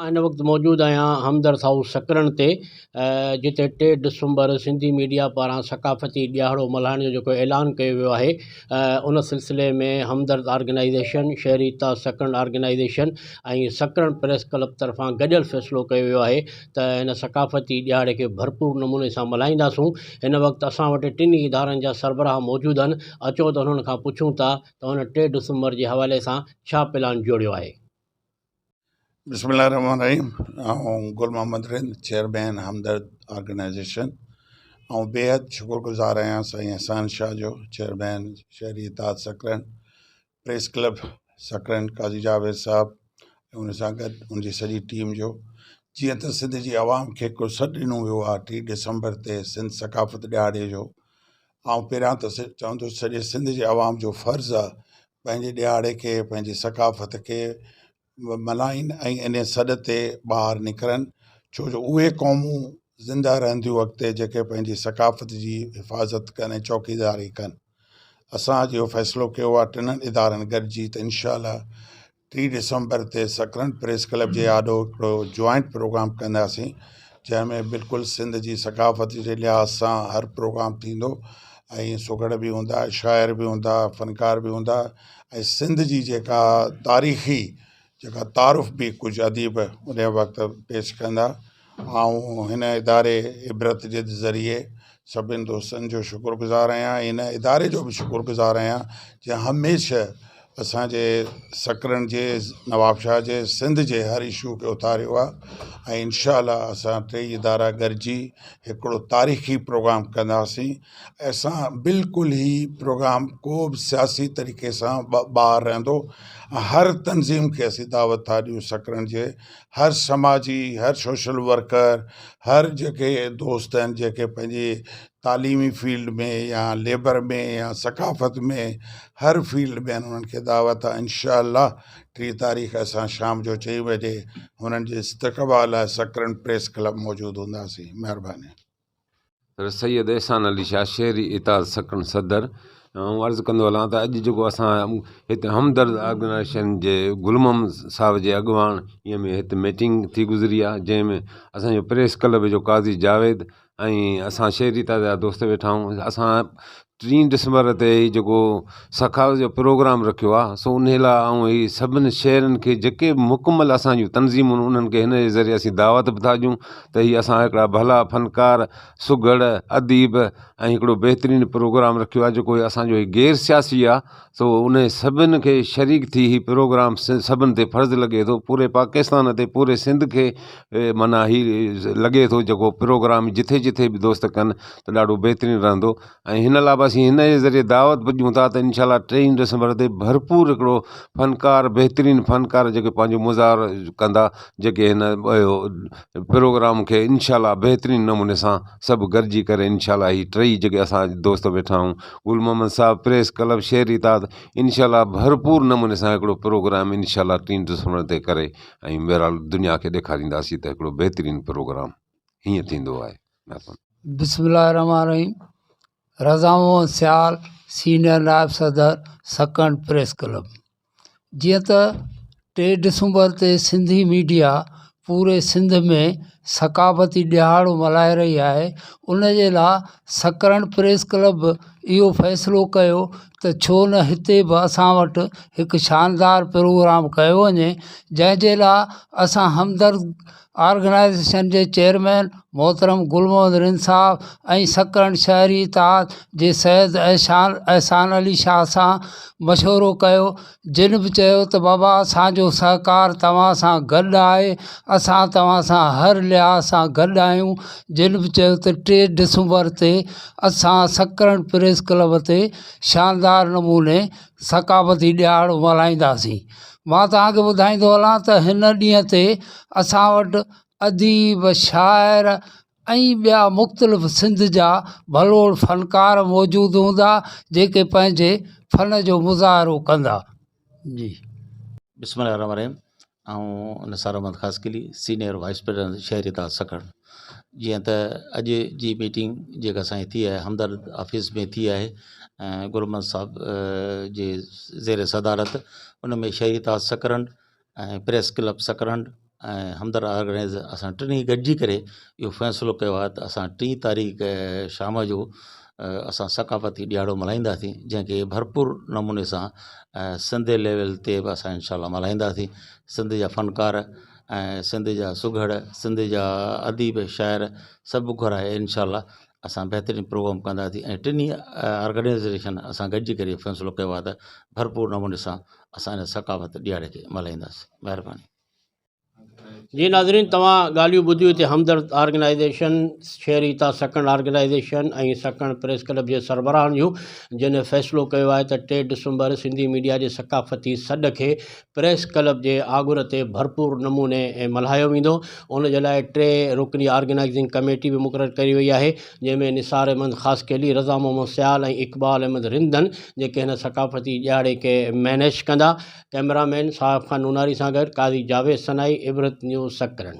مان هن وقت موجود آهيان همدرد هائوس سڪرنڊ تي جتي ٽي ڊسمبر سنڌي ميڊيا پاران ثقافتي ڏهاڙو ملهائڻ جو جيڪو اعلان ڪيو ويو آهي ان سلسلي ۾ همدرد organisation Shehri Ittehad Sakrand organisation ۽ Sakrand press club طرفان گڏيل فيصلو ڪيو ويو آهي ته هن ثقافتي ڏهاڙي کي ڀرپور نموني سان ملهائينداسون هن وقت اسان وٽ ٽنهي ادارن جا سربراهه موجود آهن اچو ته انهن کان پڇون ٿا ته هن ٽي ڊسمبر جي حوالي سان ڇا پلان جوڙيو آهي. بسم الله الرحمن الرحيم آئون گل محمد رند چيئرمين همدرد آرگنائيزيشن آئون بيحد شڪر گذار آهيان سائين احسان شاهه جو چيئرمين شهري اتحاد سڪرنڊ پريس ڪلب سڪرنڊ قاضي جاويد صاحب ان سان گڏ ان جي سڄي ٽيم جو جيئن ته سنڌ جي عوام کي هڪڙو سڏ ڏنو ويو آهي ٽي ڊسمبر تي سنڌ ثقافت ڏهاڙي جو آئون پهريان ته چوندس سڄي سنڌ جي عوام جو فرض آهي پنهنجي ڏهاڙي کي پنهنجي ثقافت کي ملهائين ۽ ان سڏ تي ٻاهر نڪرن ڇو جو اهي قومون زنده رهنديون اڳتي جيڪي پنهنجي ثقافت جي حفاظت ڪن ۽ چوڪيداري ڪن اسان اڄ اهو فيصلو ڪيو آهي ٽنهن ادارن گڏجي ته انشاء الله ٽي ڊسمبر تي سڪرنڊ پريس ڪلب جي آڏو هڪڙو جوائنٽ پروگرام ڪنداسين جنهن ۾ بلڪل سنڌ جي ثقافت جي لحاظ سان هر پروگرام ٿيندو ۽ سگهڙ به هوندا شاعر به هوندا فنڪار به هوندا ۽ سنڌ جي جيڪا تاريخي جيڪا تعارف به ڪجهه اديب ان وقت پيش ڪندا آئون هن اداري عبرت جي ذريعي سڀني دوستن جو شڪر گذار آهيان ۽ هن اداري جو به شڪر گذار آهيان جنهن هميشه اسانجي سڪرنڊ جي نوابشاهه جي سنڌ جي هر اشو کي اٿاريو آهي ۽ انشاء الله اسان ٽئي ادارا گڏجي هڪڙو تاريخي پروگرام ڪنداسين ۽ اسان بلڪل هي پروگرام ڪو به سياسي طريقي سان ٻاهر رهندو هر تنظيم کي اسين دعوت ٿا ڏيون سڪرنڊ جي هر سماجي هر سوشل ورڪر هر جيڪي دوست آهن جيڪي پنهنجي تعليمي فيلڊ ۾ يا ليبر ۾ يا ثقافت ۾ هر فيلڊ ۾ آهن انهن کي دعوت آهي انشاء الله 30 تاريخ اسان شام جو چئين بجي هنن جي استقبال لاء سڪرنڊ پريس ڪلب موجود هونداسين مهرباني. سر سيد احسان علي شاهه شهري اتحاد سڪرنڊ صدر آئون عرض ڪندو هلان ته اڄ جيڪو اسان هت همدرد آرگنائيزيشن جي گل محمد صاحب جي اڳواڻيء ۾ هت ميٽنگ ٿي گذري آهي جنهن ۾ اسانجو پريس ڪلب جو قاضي جاويد ۽ اسان شهري اتحاد جا دوست ويٺا آهيون اسان ٽين ڊسمبر تي هي جيڪو سخاوت جو پروگرام رکيو آهي سو انهي لاء آئون هي سڀني شهرين کي جيڪي به مڪمل اسان جون تنظيمون آهن انهن کي هن جي ذريعي اسين دعوت به ٿا ڏيون ته هي اسان هڪڙا ڀلا فنڪار سگهڙ اديب ۽ هڪڙو بهترين پروگرام رکيو آهي جيڪو اسانجو هي غير سياسي آهي سو انهي سڀني کي شريڪ ٿي هي پروگرام سڀني تي فرض لڳي ٿو پوري پاڪستان تي پوري سنڌ کي معنيٰ هي لڳي ٿو جيڪو پروگرام جٿي جٿي به دوست ڪن ته ڏاڍو بهترين رهندو ۽ هن لاء به اسين هن جي ذريعي دعوت به ڏيون ٿا ته انشاء الله ٽيهين ڊسمبر تي ڀرپور هڪڙو فنڪار بهترين فنڪار جيڪي پنهنجو مظاهرو ڪندا جيڪي هن اهو پروگرام کي انشاء الله بهترين نموني سان سڀ گڏجي ڪري انشاء الله هي ٽئي جيڪي اسان دوست ويٺا آهيون گل محمد صاحب پريس ڪلب شهري اتحاد انشاء الله ڀرپور نموني سان هڪڙو پروگرام انشاء الله ٽيهين ڊسمبر تي ڪري ۽ بهرحال دنيا کي ڏيکارينداسين ته هڪڙو بهترين پروگرام هيئن ٿيندو آهي. بسم الله الرحمٰن الرحيم رضا محمد سيال سينئر نائب صدر سڪرنڊ پريس ڪلب جيئن ته ٽي ڊسمبر تي سنڌي ميڊيا پوري سنڌ ۾ ثقافتي ڏهاڙو ملهائي رهي آهي ان جي لاء سڪرنڊ پريس ڪلب اهو فيصلو ڪيو ته ڇو نه هتي به اسان وٽ هڪ شاندار پروگرام ڪيو وڃي جنهن جي لاء اسان همدرد آرگنائيزيشن جي چيئرمين محترم گل محمد رند صاحب ۽ سڪرنڊ شهري اتحاد جي سيد احسان احسان علي شاهه سان مشورو ڪيو جن به چيو ته بابا اسان جو سهڪار توهان سان گڏ آهي اسان توهان سان هر لحاظ سان گڏ آهيون جن به چيو ته ٽي ڊسمبر تي اسان سڪرنڊ پريس ڪلب تي شاندار نموني ثقافتي ڏهاڙو ملهائينداسين مان توهان کي ٻڌائيندو هلان ته هن ڏينهن تي اسان وٽ اديب شاعر ۽ ٻيا مختلف سنڌ جا ڀلوڙ فنڪار موجود هوندا جيڪي پنهنجي فن جو مظاهرو ڪندا جي. بسم الله الرحمن الرحيم آئون Nisar Ahmed Khaskheli senior vice president شهري اتحاد سکر جيئن ته اڄ جي ميٽنگ جيڪا اسان جي ٿي آهي همدرد آفيس ۾ ٿي آهي ۽ گل محمد صاحب جي زير صدارت ان ۾ شهري اتحاد سڪرنڊ ۽ پريس ڪلب سڪرنڊ. ۽ همدرد آرگنائيز اسان ٽنهي گڏجي ڪري اهو فيصلو ڪيو آهي ته اسان ٽين تاريخ شام جو اسان ثقافتي ڏهاڙو ملهائينداسين جنهن کي ڀرپور نموني سان سنڌ ليول تي به اسان انشاء الله ملهائينداسين سنڌ جا فنڪار ۽ سنڌ جا سگهڙ سنڌ جا اديب شاعر سڀ گهرائي انشاء الله اسان بهترين پروگرام ڪنداسين ۽ ٽنهي آرگنائيزيشن اسان گڏجي ڪري فيصلو ڪيو آهي ته ڀرپور نموني سان اسان ان ثقافت ڏهاڙي کي ملهائينداسين مهرباني. جي ناظرين توهان ڳالهيون ٻڌيون هتي همدرد organisation Shehri Ittehad Sakrand organisation ۽ Sakrand press club جي سربراهن جون جن فيصلو ڪيو آهي ته 3 ڊسمبر سنڌي ميڊيا جي ثقافتي سڏ کي پريس ڪلب جي آڳر تي ڀرپور نموني ملهايو ويندو ان جي لاء ٽي رڪني آرگنائيزنگ ڪميٽي به مقرر ڪئي وئي آهي جنهن ۾ نثار احمد خاصخيلي، رضا محمد سيال ۽ اقبال احمد رندن جيڪي هن ثقافتي ڏهاڙي کي مئنيج ڪندا. ڪئميرا مين صاحب خان نوناري سان گڏ قاضي جاويد سنائي، عبرت نيوز سڪرنڊ.